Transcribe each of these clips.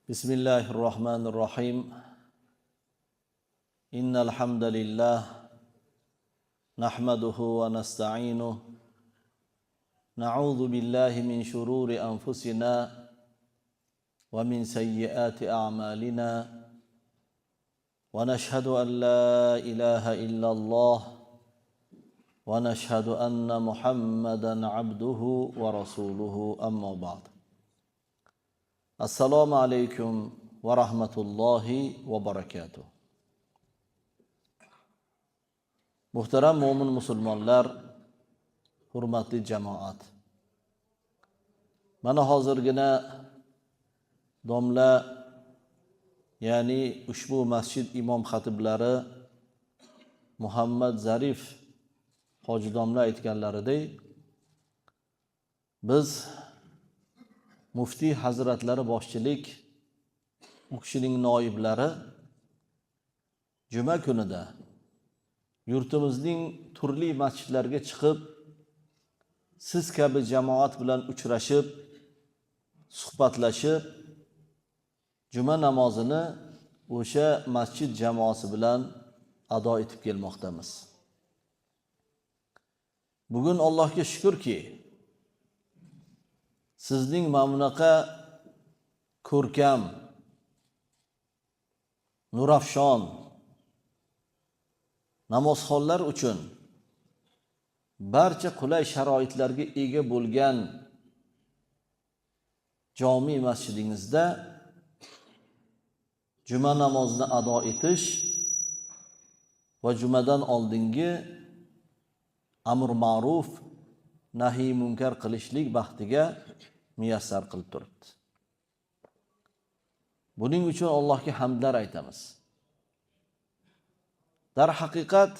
بسم الله الرحمن الرحيم. إن الحمد لله نحمده ونستعينه، نعوذ بالله من شرور أنفسنا ومن سيئات أعمالنا، ونشهد أن لا إله إلا الله ونشهد أن محمدا عبده ورسوله. أما بعد، السلام عليكم ورحمة الله وبركاته. Muhtaram mo'min musulmonlar, hurmatli jamoat. Mana hozirgina domla, ya'ni ushbu masjid imom xatiblari Muhammad Zarif hoji domla aytganlaridek, biz muftiy hazratlari boshchilik, u kishining noiblari juma kunida yurtimizning turli masjidlariga chiqib, siz kabi jamoat bilan uchrashib, suhbatlashib, juma namozini o'sha masjid jamoasi bilan ado etib kelmoqdamiz. Bugun Allohga shukurki, sizning mana bunaqa ko'rkam, nurafshon namozxonlar uchun barcha qulay sharoitlarga ega bo'lgan jomi masjidingizda juma namozini ado etish va jumadan oldingi amr ma'ruf, nahiy munkar qilishlik baxtiga muyassar qilib turibdi. Buning uchun Allohga hamdlar aytamiz. Darhaqiqat,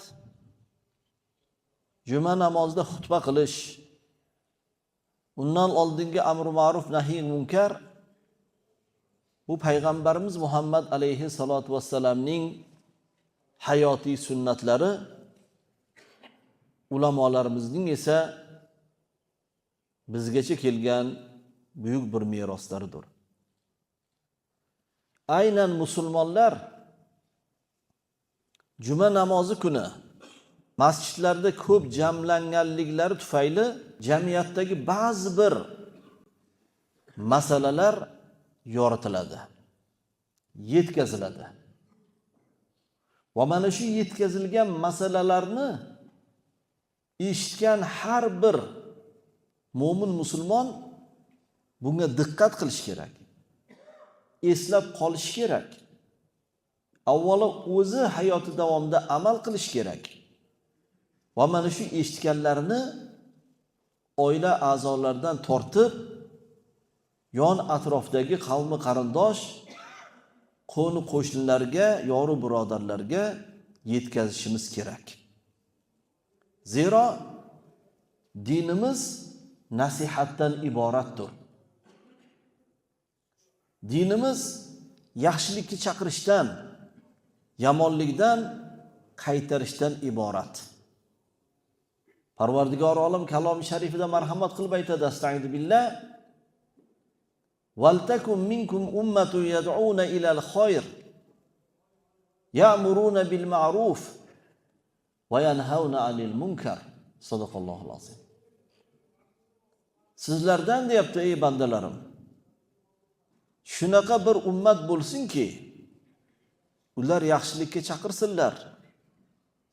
juma namozida xutba qilish, undan oldingi amr ma'ruf, nahiy munkar bu payg'ambarimiz Muhammad alayhi salatu vassalamning hayotiy sunnatlari, ulamolarimizning esa bizgacha kelgan buyuk bir meroslaridir. Aynan musulmonlar juma namozi kuni masjidlarda ko'p jamlanganliklari tufayli jamiyatdagi ba'zi bir masalalar yoritiladi, yetkaziladi. Va mana shu yetkazilgan masalalarni eshitgan har bir mo'min musulmon bunga diqqat qilish kerak, eslab qolish kerak. Avvalo o'zi hayoti davomida amal qilish kerak. Va mana shu eshitganlarini oila a'zolaridan tortib yon atrofdagi qavmi qarindosh, qo'ni qo'shnilarga, yoru birodarlarga yetkazishimiz kerak. Zero dinimiz nasihatdan iboratdir. Dinimiz yaxshilikka chaqirishdan, yomonlikdan qaytarishdan iborat. Parvardigor olam kalomi sharifida marhamat qilib aytadi: "Astaizu billah: Valtakum minkum ummatun yad'una ilal khayr ya'muruna bil ma'ruf va yanhauna 'anil munkar." Sadaqallohul azim. Sizlardan, deyapti, ey bandalarim, shunaqa bir ummat bo'lsinki, ular yaxshilikka chaqirsinlar,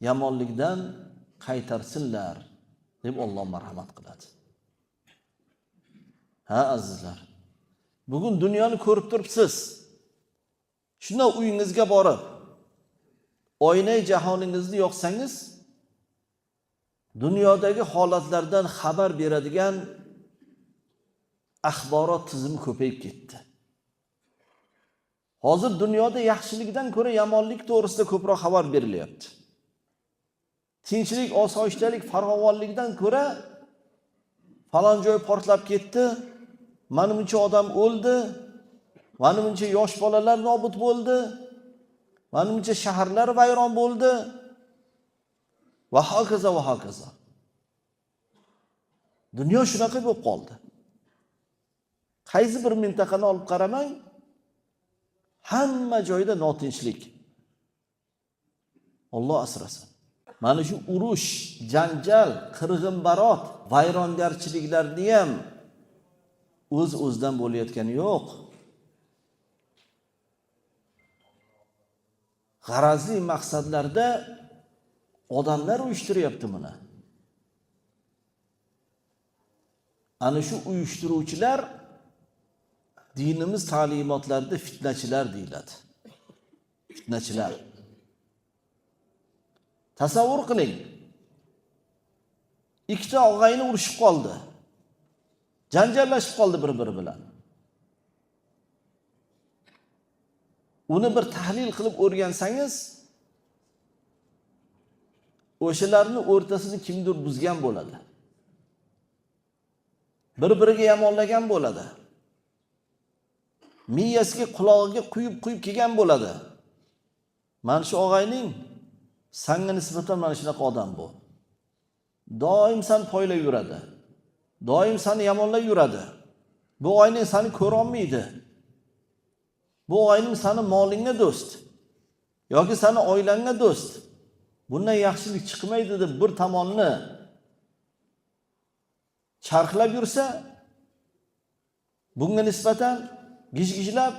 yomonlikdan qaytarsinlar, deb Alloh marhamat qiladi. Ha, azizlar, bugun dunyoni ko'rib turibsiz. Shunda uyingizga borib, oynai jahoningizni yoqsangiz, dunyodagi holatlardan xabar beradigan axborot tizimi ko'payib ketdi. Hozir dunyoda yaxshilikdan ko'ra yomonlik to'g'risida ko'proq xabar berilyapti. Tinchlik, osoyishtalik, farovonlikdan ko'ra falon joy portlab ketdi, mana buncha odam o'ldi, mana buncha yosh bolalar nobud bo'ldi, mana buncha shaharlar vayron bo'ldi va hokazo va hokazo. Dunyo shunaqa bo'lib qoldi. Qaysi bir mintaqani olib qaramang, Hamma joyda notinchlik. Alloh asrasin. Mana shu urush, janjal, qirg'inbarot, vayrongarchiliklarni ham o'z-o'zidan bo'layotgani yo'q. G'arazli maqsadlarda odamlar uyushtiryapti buni. Ana shu uyushtiruvchilar dinimiz ta'limotlarida fitnachilar deyiladi. Fitnachilar. Tasavvur qiling. Ikkita og'ayni urushib qoldi. Janjallashib qoldi bir-biri bilan. Uni bir tahlil qilib o'rgansangiz, o'shalarni o'rtasini kimdir buzgan bo'ladi. Bir-biriga yomonlagan bo'ladi. Miyasiga, qulog'iga quyib-quyib kelgan bo'ladi. Mana shu og'ayning sanga nisbatan mana shunaqa odam bu. Doim san poylab yuradi. Doim seni yomonlab yuradi. Bu og'ayning seni ko'ra olmaydi. Bu og'ayning seni molingga do'st yoki seni oilangga do'st. Bundan yaxshilik chiqmaydi deb bir tomonni charxlab yursa, bunga nisbatan gijgijlab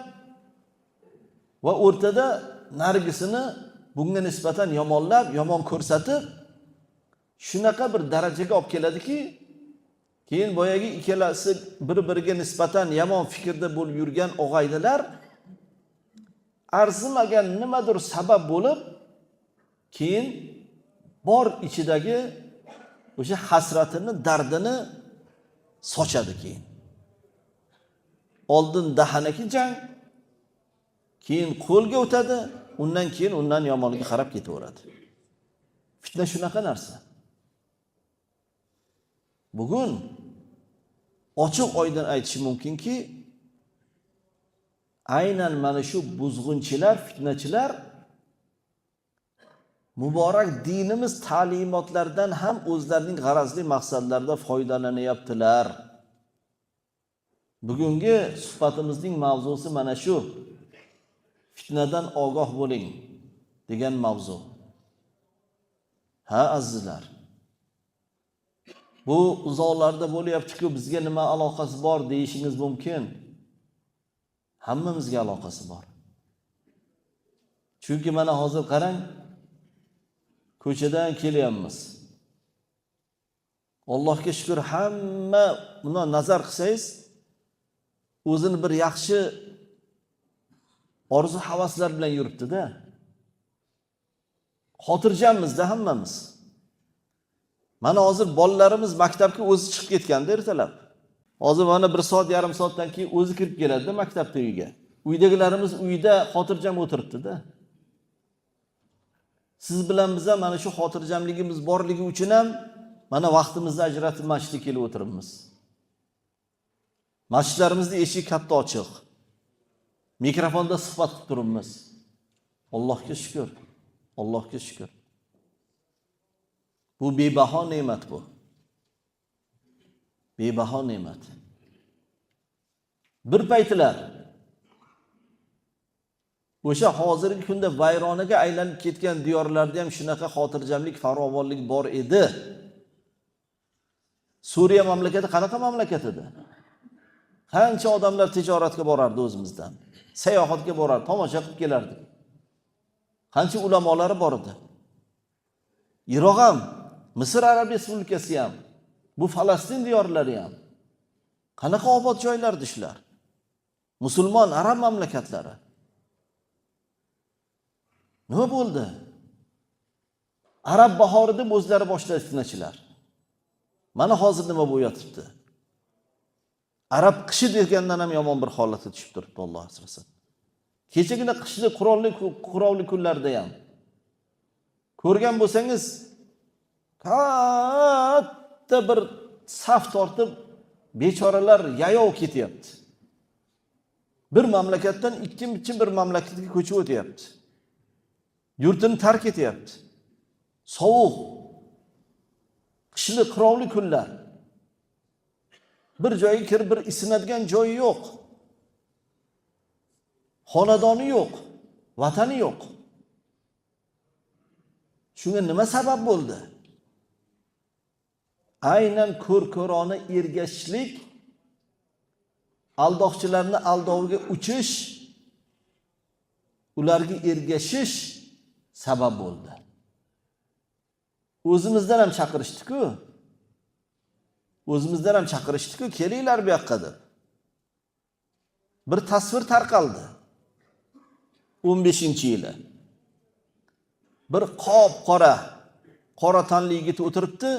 va o'rtada narigisini bunga nisbatan yomonlab, yomon ko'rsatib, shunaqa bir darajaga olib keladiki, keyin boyagi ikkalasi bir-biriga nisbatan yomon fikrda bo'lib yurgan og'aynilar arzimagan nimadir sabab bo'lib, keyin bor ichidagi o'sha hasratini, dardini sochadi keyin. Oldin dahanaki jang, keyin qo'lga o'tadi, undan keyin undan yomonga qarab ketaveradi. Fitna shunaqa narsa. Bugun ochiq oydin aytish mumkinki, aynan mana shu buzg'unchilar, fitnachilar muborak dinimiz ta'limotlaridan ham o'zlarining g'arazli maqsadlarida foydalanyaptilar. Bugungi suhbatimizning mavzusi mana shu. Fitnadan ogoh bo'ling degan mavzu. Ha, azizlar. Bu uzoqlarda bo'lyapti-ku, bizga nima aloqasi bor deyishingiz mumkin. Hammamizga aloqasi bor. Chunki mana hozir qarang, ko'chadan kelyapmiz. Allohga shukr, hamma bundan nazar qilsangiz, o'zini bir yaxshi orzu havaslar bilan yuribdi-da. Xotirjammizda hammamiz. Mana hozir bolalarimiz maktabga o'zi chiqib ketganda ertalab. Hozir mana 1 soat, yarim soatdan keyin o'zi kirib keladi-da maktabda uyga. Uydagilarimiz uyda xotirjam o'tiribdi-da. Siz bilan biz ham mana shu xotirjamligimiz borligi uchun ham mana vaqtimizni ajratib masjidga kelib o'tiribmiz. Masjidlarimizning eshigi katta ochiq. Mikrofonda suhbat qilib turibmiz. Allohga shukr. Allohga shukr. Bu bebaho ne'mat bu. Bebaho ne'mat. Bir paytlar o'sha hozirgi kunda vayronaga aylanib ketgan diyorlarda ham shunaqa xotirjamlik, farovonlik bor edi. Suriya mamlakati qanaqa mamlakat edi? Qancha odamlar tijoratga borardi o'zimizdan. Sayohatga borardi, tomosha qilib kelardi. Qancha ulamolari bor edi. Iroq ham, Misr Arab Respublikasi ham, bu Falastin diyorlari ham qanaqa obod joylardi shular. Musulmon arab mamlakatlari. Nima bo'ldi? Arab bahori deb o'zlari boshladi fitnachilar. Mana hozir nima bo'lyapti? Arab qishi degandan ham yomon bir holatga tushib turibdi, Alloh asrasin. Kechagina qishda qurolli kunlarda ham ko'rgan bo'lsangiz, katta bir saf tortib bechoralar yayov ketyapti. Bir mamlakatdan ikkinchi bir mamlakatga ko'chib o'tyapti. Yurtini tark etyapti. Sovuq, qishli qirovli kunlar. Bir joyga kirib bir isinadigan joyi yo'q. Xonadoni yo'q, vatani yo'q. Shunga nima sabab bo'ldi? Aynan ko'r-ko'rona ergashishlik, aldoqchilarni aldoviga uchish, ularga ergashish sabab bo'ldi. O'zimizdan ham chaqirishdi-ku. O'zimizdan ham chaqirishdi-ku, kelinglar bu yoqqa deb. Bir tasvir tarqaldi. 15-yili. Bir qop-qora, qora tanli yigit o'tiribdi.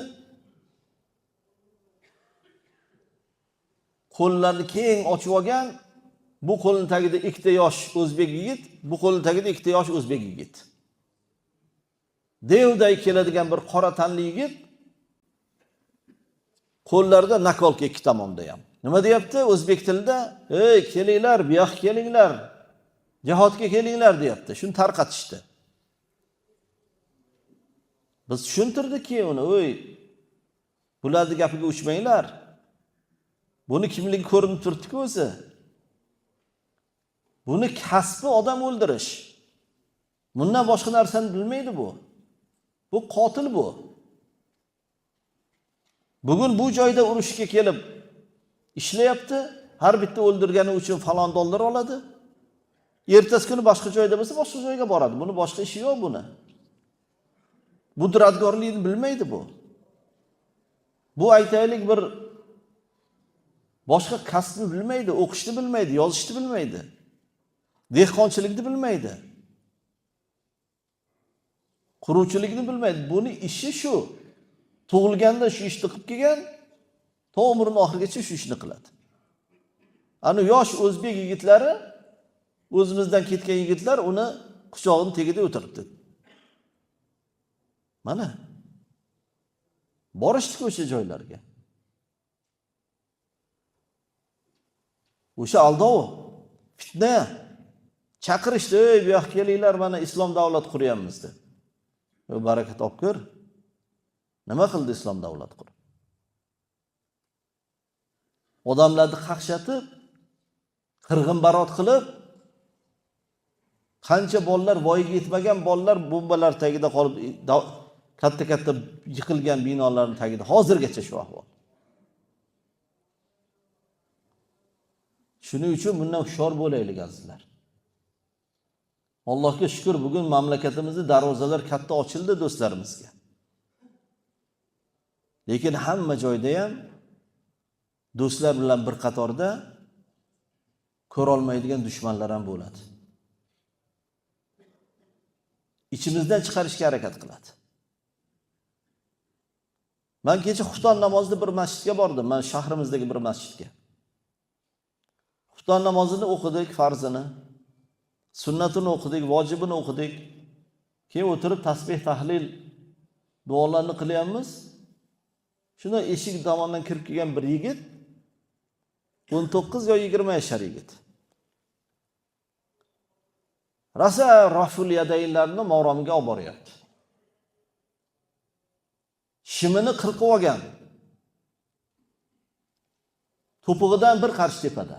Qo'llarini keng ochib olgan, bu qo'lining tagida ikkita yosh o'zbek yigit, bu qo'lining tagida ikkita yosh o'zbek yigit. Devday keladigan bir qora tanli yigit, qo'llarida nakolka ikki tomonda ham. Nima deyapti o'zbek tilida? Ey, kelinglar, bu yoqqa kelinglar. Jihodga kelinglar deyapti. Shuni tarqatishdi. Biz tushuntirdikki uni, ey, bularning gapiga uchmanglar. Buni kimligi ko'rinib turibdi-ku o'zi. Buni kasbi odam o'ldirish. Bundan boshqa narsani bilmaydi bu. Bu qotil bu. Bugun bu joyda urushga kelib ishlayapti, har bitta o'ldirgani uchun falon dollar oladi. Ertasi kuni boshqa joyda bo'lsa, boshqa joyga boradi. Buni boshqa ishi yo'q buni. Bu duradgorlikni bilmaydi bu. Bu aytaylik bir boshqa kasbni bilmaydi, o'qishni bilmaydi, yozishni bilmaydi. Dehqonchilikni bilmaydi. Quruvchilikni bilmaydi. Buni ishi shu. Tug'ilganda shu ishni qilib kelgan, to umrining oxirigacha shu ishni qiladi. Ana yosh o'zbek yigitlari, o'zimizdan ketgan yigitlar uni quchog'ining tagida o'tiribdi. Mana borishdik o'sha joylarga. O'sha aldov, fitna, chaqirishdi, ey bu yoqqa kelinglar, mana islom davlat quryapmiz deb. Baraka topkur. Nima qildi islom davlat qurib? Odamlarni qaqshatib, qirg'inbarot qilib, qancha bolalar, voyaga yetmagan bolalar bombalar tagida qolib, katta-katta yiqilgan binolarning tagida hozirgacha shu ahvol. Shuning uchun bundan hushyor bo'laylik azizlar. Allohga shukr, bugun mamlakatimizda darvozalar katta ochildi do'stlarimizga. Lekin hamma joyda ham do'stlar bilan bir qatorda ko'ra olmaydigan dushmanlar ham bo'ladi. İçimizdan chiqarishga harakat qiladi. Men kecha xufton namozida bir masjidga bordim, men shahrimizdagi bir masjidga. Xufton namozini o'qidik, farzini, sunnatini o'qidik, vojibini o'qidik. Keyin o'tirib tasbih, tahlil duolarni qilyapmiz. Shunda eshik tomondan kirib kelgan bir yigit, 19 yo 20 yashar yigit. Rosa raful yadaylarni mavromiga olib boryapti. Shimini qirqib olgan. To'pig'idan bir qarshi tepada.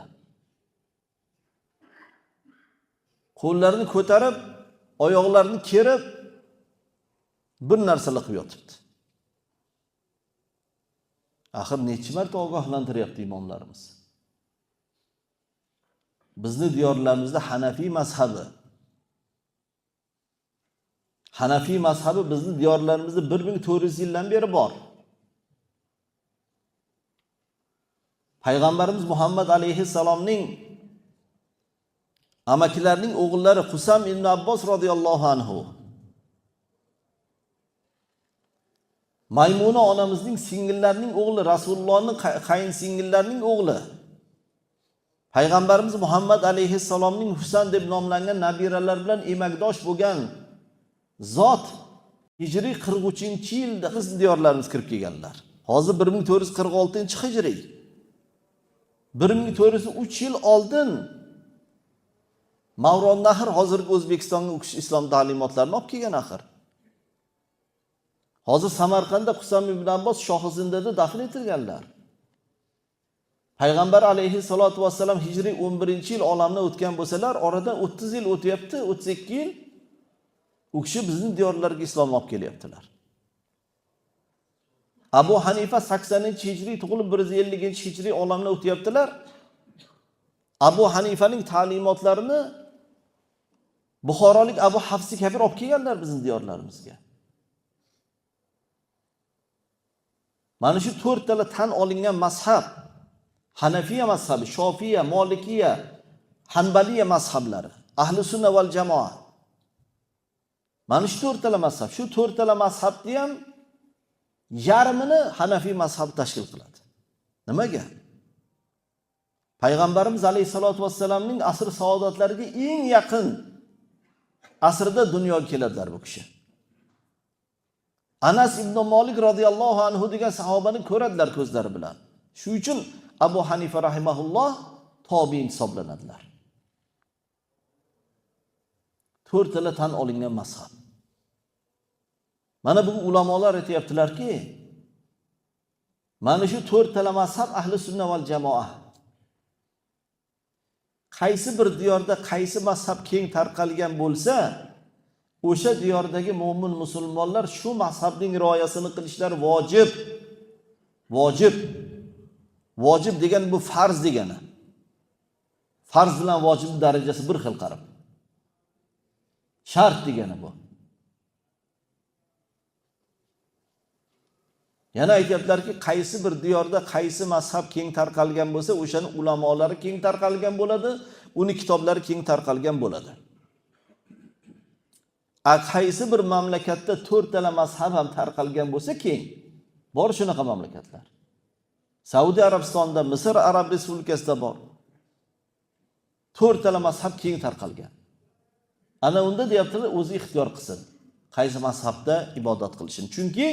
Qo'llarini ko'tarib, oyoqlarini kerib bir narsalar qilib yotibdi. Axir necha marta ogohlantiryapti imomlarimiz. Bizni diyorlarimizda Hanafiy mazhabi. Hanafiy mazhabi bizni diyorlarimizda 1400 yildan beri bor. Payg'ambarimiz Muhammad alayhissalomning amakilarining o'g'illari Qusam ibn Abbos radhiyallohu anhu, Maymuna onamizning singillarining o'g'li, Rasulullohning qayin singillarining o'g'li, Payg'ambarimiz Muhammad alayhissalomning Husan deb nomlangan nabiralar bilan emakdosh bo'lgan zot hijriy 43-yilda bizni diyorlarimiz kirib kelganlar. Hozir 1446-hijriy. 1403 yil oldin Mavron Nahr hozirgi O'zbekistonga u kishi islom ta'limotlarini olib kelgan axir. Hozir Samarqandda Qusam ibn Abbos Shohizindada dafn etilganlar. Payg'ambar alayhissalotu vassalam hijriy 11-yil olamdan o'tgan bo'lsalar, oradan 30 yil o'tyapti, 32 yil. U kishi bizning diyorlarga islomni olib kelyaptilar. Abu Hanifa 80-hijriy tug'ilib 150-hijriy olamdan o'tyaptilar. Abu Hanifaning ta'limotlarini Buxorolik Abu Hafsi Kabir olib kelganlar bizning diyorlarimizga. Mana shu to'rttala tan olingan mazhab, Hanafiya mazhabi, Shofiya, Molikiya, Hanbaliya mazhablari, Ahli sunna val jamoa. Mana shu to'rttala mazhab, shu to'rttala mazhabni ham yarmini Hanafiy mazhabi tashkil qiladi. Nimaga? Payg'ambarimiz alayhisolatu vassalamning asr saodatlariga eng yaqin asrda dunyoga keladilar bu kishi. Anas ibn Malik radhiyallohu anhu degan sahobani ko'radilar ko'zlari bilan. Shu uchun Abu Hanifa rahimahulloh tobiin hisoblanadilar. To'rttala tan olingan mazhab. Mana bu ulamolar aytayaptilarki, mana shu to'rttala mazhab ahli sunna val jamoa. Qaysi bir diyorda qaysi mazhab keng tarqalgan bo'lsa, o'sha diyordagi mo'min musulmonlar shu mazhabning rioyasini qilishlari vojib. Vojib. Vojib degan bu farz degani. Farz bilan vojib darajasi bir xil qarab. Shart degani bu. Yana aytyaptilarki, qaysi bir diyorda qaysi mazhab keng tarqalgan bo'lsa, o'shani ulamolari keng tarqalgan bo'ladi, uni kitoblari keng tarqalgan bo'ladi. A qaysi bir mamlakatda to'rttala mazhab ham tarqalgan bo'lsa keng, bor shunaqa mamlakatlar. Saudiya Arabistonida, Misr Arab Respublikasida bor. To'rttala mazhab keng tarqalgan. Ana unda deyaptilar, o'zi ixtiyor qilsin, qaysi mazhabda ibodat qilishini. Chunki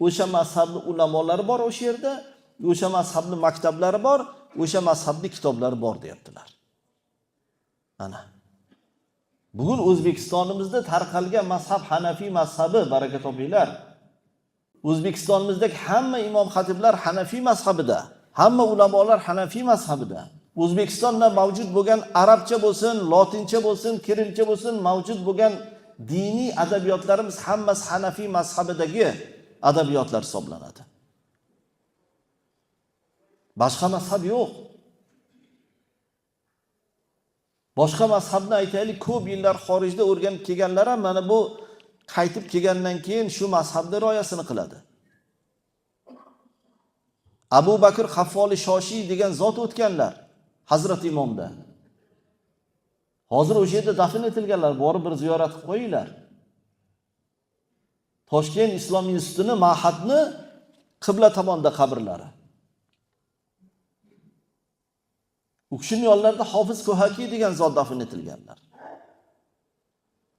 o'sha mazhabning ulamolari bor o'sha yerda, o'sha mazhabning maktablari bor, o'sha mazhabning kitoblari bor deyaptilar. Ana. Bugun O'zbekistonimizda tarqalgan mazhab Hanafiy mazhabi, baraka topinglar. O'zbekistonimizdagi hamma imom xatiblar Hanafiy mazhabida, hamma ulamolar Hanafiy mazhabida. O'zbekistonda mavjud bo'lgan arabcha bo'lsin, lotincha bo'lsin, kirilcha bo'lsin, mavjud bo'lgan diniy adabiyotlarimiz hammasi Hanafiy mazhabidagi adabiyotlar hisoblanadi. Boshqa mazhab yo'q. Boshqa mazhabni aytaylik, ko'p yillar xorijda o'rganib kelganlar ham mana bu qaytib kelgandan keyin shu mazhabni rioyasini qiladi. Abu Bakr Qaffoli Shoshiy degan zot o'tganlar Hazrat Imomda. Hozir o'sha yerda dafn etilganlar, borib bir ziyorat qilib qo'yinglar. Toshkent Islom institutini ma'hadni qibla tomonda qabrlari. U kishining yonlarida Hofiz Ko'haki degan zot dafn etilganlar.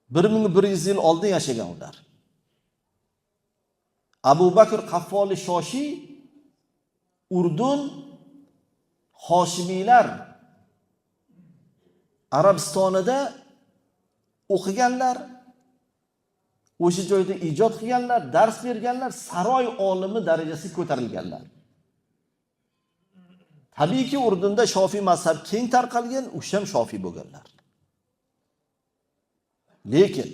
1100 yil oldin yashagan ular. Abu Bakr Qaffoli Shoshiy Urdun Hoshimiylar Arabistonida o'qiganlar, o'sha joyda ijod qilganlar, dars berganlar, saroy olimi darajasiga ko'tarilganlar. Tabiiyki Urdunda Shofiy mazhab keng tarqalgan, o'sha ham Shofiy bo'lganlar. Lekin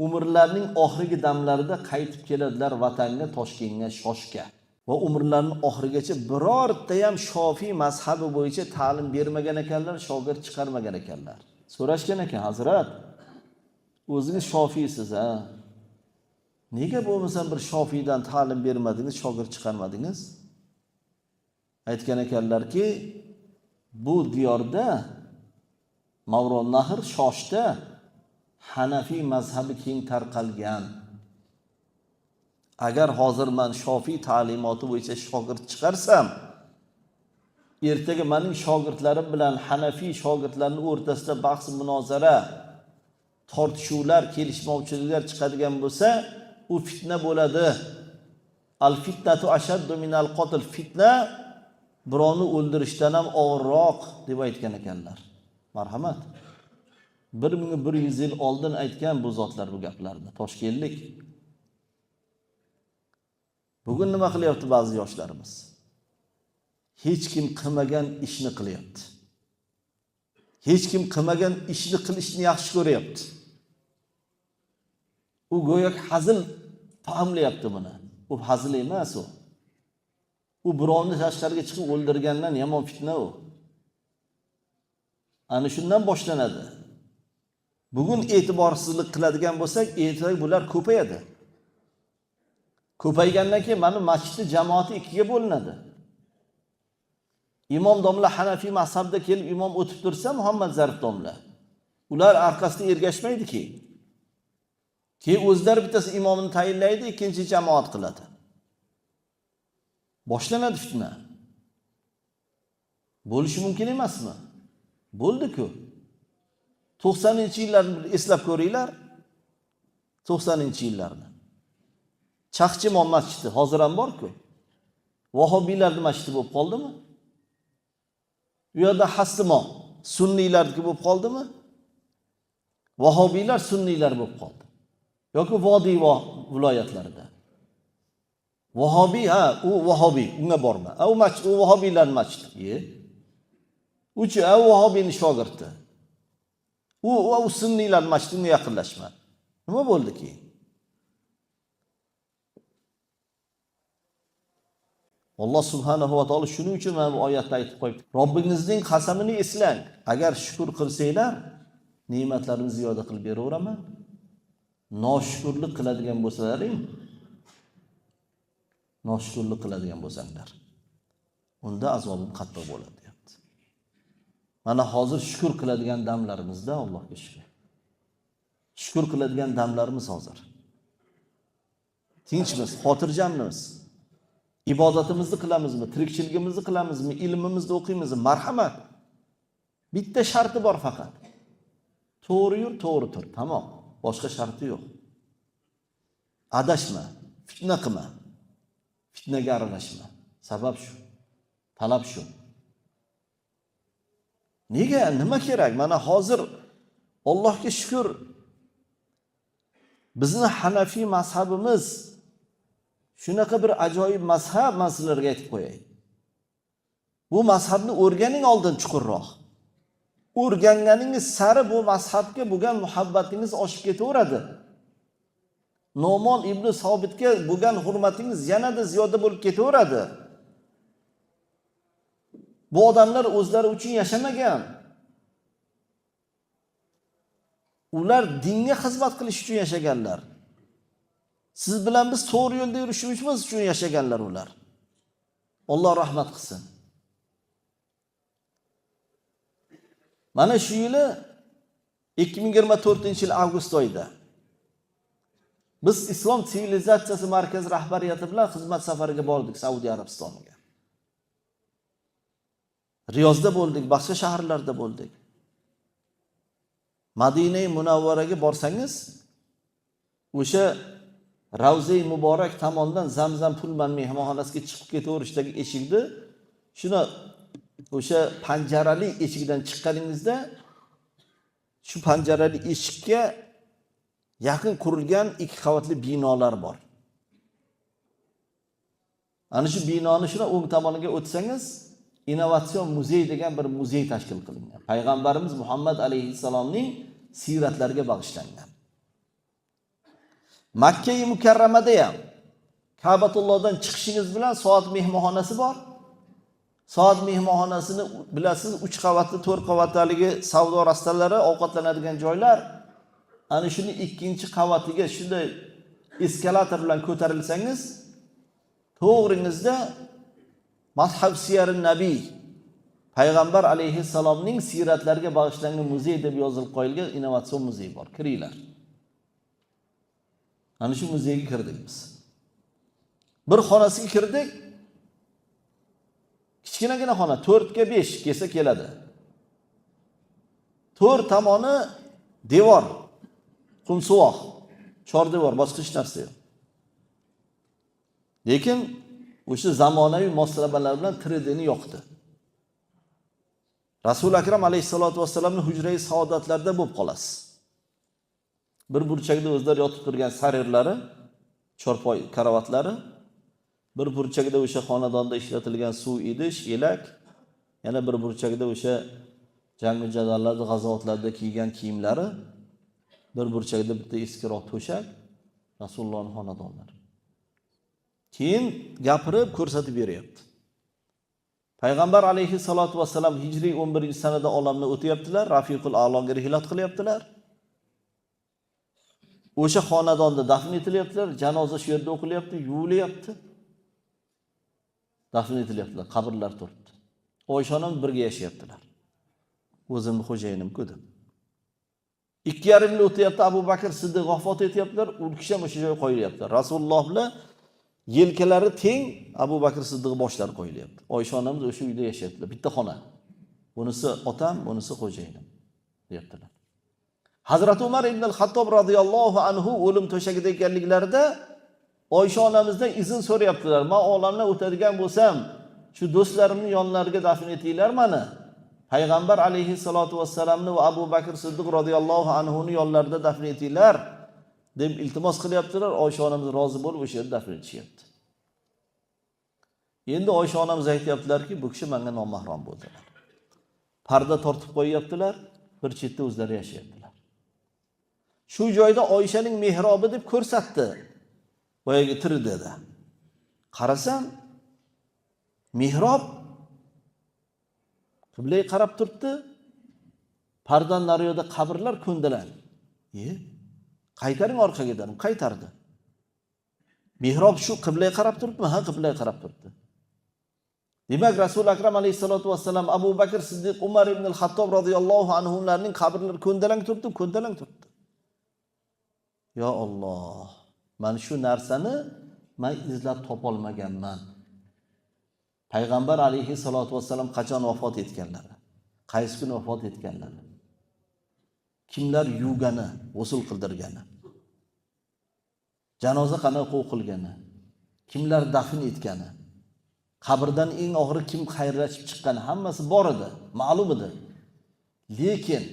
umrlarining oxirgi damlarida qaytib keladilar vatanga, Toshkentga, Shoshga. Va umrlarining oxirigacha birorta ham Shofiy mazhabi bo'yicha ta'lim bermagan ekanlar, shogird chiqarmagan ekanlar. So'rashgan ekan, hazrat, o'zingiz Shofiysiz, ha? Nega bo'lmasam bir Shofiydan ta'lim bermadingiz, shogird chiqarmadingiz? Aytgan ekanlarki, bu diyorda Mavron Nahr Shoshda Hanafiy mazhabi keng tarqalgan. Agar hozir men Shofiy ta'limoti bo'yicha shogird chiqarsam, ertaga mening shogirdlarim bilan Hanafiy shogirdlarining o'rtasida bahs, munozara, tortishuvlar, kelishmovchiliklar chiqadigan bo'lsa, u fitna bo'ladi. Al fitnatu ashaddu minal qatl, fitna birovni o'ldirishdan ham og'irroq deb aytgan ekanlar. Marhamat. 1100 yil oldin aytgan bu zotlar bu gaplarni, toshkentlik. Bugun nima qilyapti ba'zi yoshlarimiz? Hech kim qilmagan ishni qilyapti. Hech kim qilmagan ishni qilishni yaxshi ko'ryapti. U go'yoki hazil fahmlayapti buni. U hazil emas u. U birovni tashqariga chiqib o'ldirgandan yomon fitna u. Ana shundan boshlanadi. Bugun e'tiborsizlik qiladigan bo'lsak, ertaga bular ko'payadi. Ko'paygandan keyin mana masjidni jamoati ikkiga bo'linadi. Imom domla Hanafiy mazhabida kelib imom o'tib tursa, Muhammad Zarif domla, ular orqasida ergashmaydiki. Keyin o'zlari bittasi imomini tayinlaydi, ikkinchi jamoat qiladi. Boshlanadi fitna. Bo'lishi mumkin emasmi? Bo'ldi-ku. 90-yillarni eslab ko'ringlar. 90-yillarni. Chaqchimon masjidi hozir ham bor-ku. Vahobiylarning masjidi bo'lib qoldimi? U yerda Hastimon sunniylarniki bo'lib qoldimi? Vahobiylar sunniylar bo'lib qoldi. Yoki Vodiy viloyatlarida. Vahobiy, ha, u vahobiy, unga borma. U masjid, u vahobiylar masjidi. Uchi, u vahobiyning shogirdi. U sunniylar masjidi, unga yaqinlashma. Nima bo'ldi keyin? Alloh subhanahu va taolo shuning uchun mana bu oyatda aytib qo'yibdi. Robbingizning qasamini eslang. Agar shukr qilsanglar, ne'matlarimni ziyoda qilib beraveraman. Noshukrlik qiladigan bo'lsalaring, noshukrlik qiladigan bo'lsanglar, unda azobim qattiq bo'ladi deyapti. Mana hozir shukr qiladigan damlarimizda Allohga shukr. Shukr qiladigan damlarimiz hozir. Tinchmiz, xotirjammiz. Ibodatimizni qilamizmi, tirikchiligimizni qilamizmi, ilmimizni o'qiymizmi? Marhamat. Bitta sharti bor faqat. To'g'ri yur, to'g'ri tur. Tamom. Boshqa sharti yo'q. Adashma, fitna qilma. Fitnaga aralashma. Sabab shu. Talab shu. Nega? Nima kerak? Mana hozir Allohga shukr, bizni Hanafiy mazhabimiz shunaqa bir ajoyib mazhab, men sizlarga aytib qo'yay. Bu mazhabni o'rganing oldin chuqurroq. O'rganganingiz sari bu mazhabga bo'lgan muhabbatingiz oshib ketaveradi. No'mon ibn Sobitga bo'lgan hurmatingiz yanada ziyoda bo'lib ketaveradi. Bu odamlar o'zlari uchun yashamagan. Ular dinga xizmat qilish uchun yashaganlar. Siz bilan biz to'g'ri yo'lda yurishimiz uchun yashaganlar ular. Alloh rahmat qilsin. Mana shu yili 2024-yil avgust oyida biz Islom sivilizatsiyasi markazi rahbariyati bilan xizmat safariga bordik Saudiya Arabistoniga. Riyozda bo'ldik, boshqa shaharlarda bo'ldik. Madina-i Munavvaraga borsangiz, o'sha Ravza-i Muborak tomondan Zamzam Pullman mehmonxonasiga chiqib ketaverishdagi eshikni shuni o'sha panjarali eshikdan chiqqaningizda shu panjarali eshikka yaqin qurilgan 2 qavatli binolar bor. Ana shu binoni shuni o'ng tomoniga o'tsangiz, innovatsion muzey degan bir muzey tashkil qilingan. Payg'ambarimiz Muhammad alayhissalomning siyratlariga bag'ishlangan. Makka-i Mukarramada ham Ka'batullohdan chiqishingiz bilan Soat mehmonxonasi bor. Soat mehmonxonasini bilasiz, 3 qavatli, 4 qavatligi savdo rastalari, ovqatlanadigan joylar. Ana shuni 2-chi qavatiga shunday eskalator bilan ko'tarilsangiz, to'g'ringizda Mazhab Siyar Nabiy, Payg'ambar alayhissalomning siyratlariga bag'ishlangan muzey deb yozilib qo'yilgan innovatsion muzey bor. Kiringlar. Ana shu muzeyga kirdik biz. Bir xonasiga kirdik. Kichkinagina xona, 4 ga 5 kelsa keladi. 4 tomoni devor, qumsuvoq, chor devor, boshqa hech narsa yo'q. Lekin o'sha zamonaviy moslamalar bilan 3D'ni yoqdi. Rasul Akram alayhisolatu vassalamning hujrai saodatlarida bo'lib qolasiz. Bir burchakda o'zlari yotib turgan sarirlari, chorpoy karavatlari, Bir burchagida o'sha xonadonda ishlatilgan suv idish, elak, yana bir burchagida o'sha jangu jadallarda, g'azotlarda kiygan kiyimlari, bir burchagida bitta eskiroq to'shak, Rasulullohning xonadonlari. Keyin gapirib ko'rsatib beryapti. Payg'ambar alayhissalotu vassalam hijriy 11-sanada olamni o'tyaptilar, Rafiqul A'loga rihlat qilyaptilar. O'sha xonadonda dafn etilyaptilar, janoza shu yerda o'qilyapti, yuvilyapti. Dafn etilyaptilar, qabrlar turibdi. Oysha onam birga yashayaptilar. O'zimni xo'jayinim-ku deb. 2,5 yil o'tyapti, Abu Bakr Siddiq vafot etyaptilar, u kishi ham o'sha joyga qo'yilyapti. Rasululloh bilan yelkalari teng Abu Bakr Siddiq boshlari qo'yilyapti. Oysha onamiz o'sha uyda yashayaptilar, bitta xona. Bunisi otam, bunisi xo'jayinim deyaptilar. Hazrati Umar ibn al-Xattob radhiyallohu anhu o'lim to'shagida ekanliklarida Oysha onamizdan izn so'rayaptilar. Men olamdan o'tadigan bo'lsam, shu do'stlarimning yonlariga dafn etinglar mani. Payg'ambar alayhissalotu vassalamni va Abu Bakr Siddiq radhiyallohu anhu ni yonlarida dafn etinglar deb iltimos qilyaptilar. Oysha onamiz rozi bo'lib o'sha yerda dafn etishyapti. Endi Oysha onamiz aytyaptilarki, bu kishi menga nomahram bo'ldilar. Parda tortib qo'yyaptilar, bir chetda o'zlari yashayaptilar. Shu joyda Oyshaning mehrobi deb ko'rsatdi. Boyagi tiri dedi. Qarasam, mehrob qiblaga qarab turibdi. Pardan naryoqda qabrlar ko'ndalang. Qaytaring orqaga dedim, qaytardi. Mehrob shu qiblaga qarab turibdimi? Ha, qiblaga qarab turibdi. Demak, Rasul Akram alayhisolatu vassalam, Abu Bakr Siddiq, Umar ibn al-Xattob radhiyallohu anhularning qabrlari ko'ndalang turibdi, ko'ndalang turibdi. Yo Alloh, mana shu narsani men izlab topolmaganman. Payg'ambar alayhissalotu vassalam qachon vafot etganlari, qaysi kuni vafot etganlari, kimlar yuvgani, g'usul qildirgani, janoza qanaqa o'qilgani, kimlar dafn etgani, qabrdan eng oxiri kim xayrlashib chiqqani, hammasi bor edi, ma'lum edi. Lekin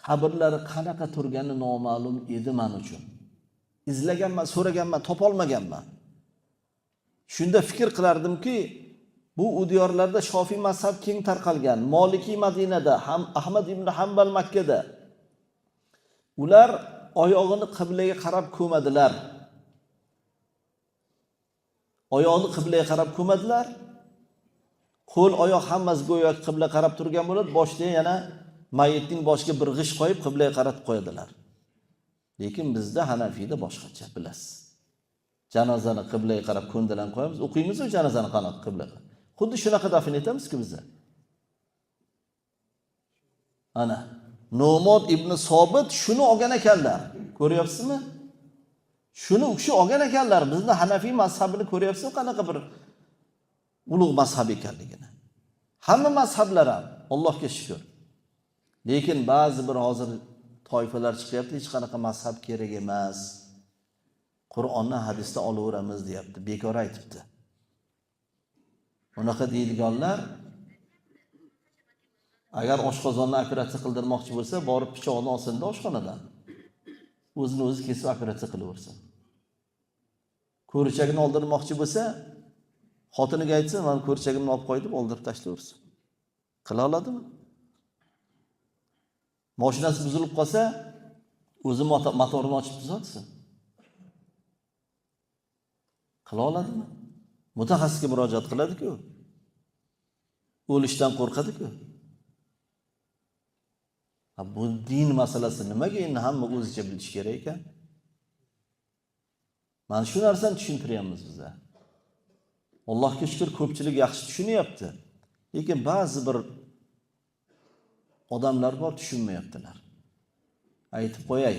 qabrlari qanaqa turgani noma'lum edi men uchun. Izlaganman, so'raganman, topolmaganman. Shunda fikr qilardimki, bu u diyorlarda Shofiy mazhab keng tarqalgan, Maliki Madinada, ham Ahmad ibn Hanbal Makkada. Ular oyog'ini qiblaga qarab ko'madilar. Oyog'ini qiblaga qarab ko'madilar. Qo'l, oyoq hammasi go'yo qibla qarab turgan bo'ladi, boshda yana mayitning boshiga bir g'ish qo'yib qiblaga qaratib qo'yadilar. Lekin bizda Hanafiyda boshqacha, bilasiz. Janozani qiblaga qarab ko'ndalang qo'yamiz, o'qiymiz-ku janozani qanaqa qiblaga. Xuddi shunaqa dafn etamizku biza. Ana Nomod ibn Sobit shuni olgan ekanlar. Ko'ryapsizmi? Shuni u kishi olgan ekanlar. Bizni Hanafiy mazhabini ko'ryapsizmi qanaqa bir ulug' mazhab ekanligini. Hamma mazhablar ham Allohga shukr. Lekin ba'zi bir hozir toifalar chiqyapti, hech qanaqa mazhab kerak emas. Qur'onni hadisda olaveramiz deyapti. Bekor aytibdi. Unaqa deydiganlar agar oshqozonni operatsiya qildirmoqchi bo'lsa, borib pichoqni olsinda oshxonadan. O'zini o'zi kesib operatsiya qilaversin. Ko'richagini oldirmoqchi bo'lsa, xotiniga aytsin, "Men ko'richagimni olib qo'y" deb oldirib tashlayversin. Qila oladimi? Mashinasi buzilib qolsa, o'zi motorini ochib tuzatsin. Qila oladimi? Mutaxassisga murojaat qiladi-ku. O'lishdan qo'rqadi-ku. Bu din masalasi nimaga endi hamma o'zicha bilish kerak ekan? Mana shu narsani tushuntiryapmiz biza. Allohga shukr, ko'pchilik yaxshi tushunyapti. Lekin ba'zi bir odamlar bor, tushunmayaptilar. Aytib qo'yay.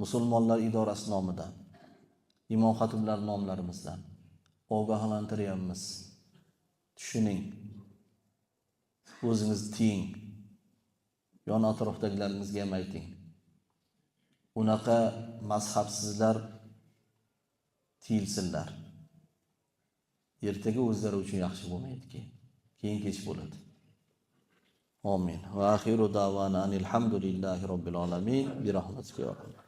Musulmonlar idorasi nomidan, imom xatiblar nomlarimizdan ogohlantiryapmiz. Tushuning. O'zingiz tiying. Yon atrofdagilaringizga ham ayting. Unaqa mazhabsizlar tiyilsinlar. Ertaga o'zlari uchun yaxshi bo'lmaydi keyin. Keyin kech bo'ladi. Amin. Va axiru da'vana anil hamdulillahi robbil alamin. Bi rahmatika ya Rabb.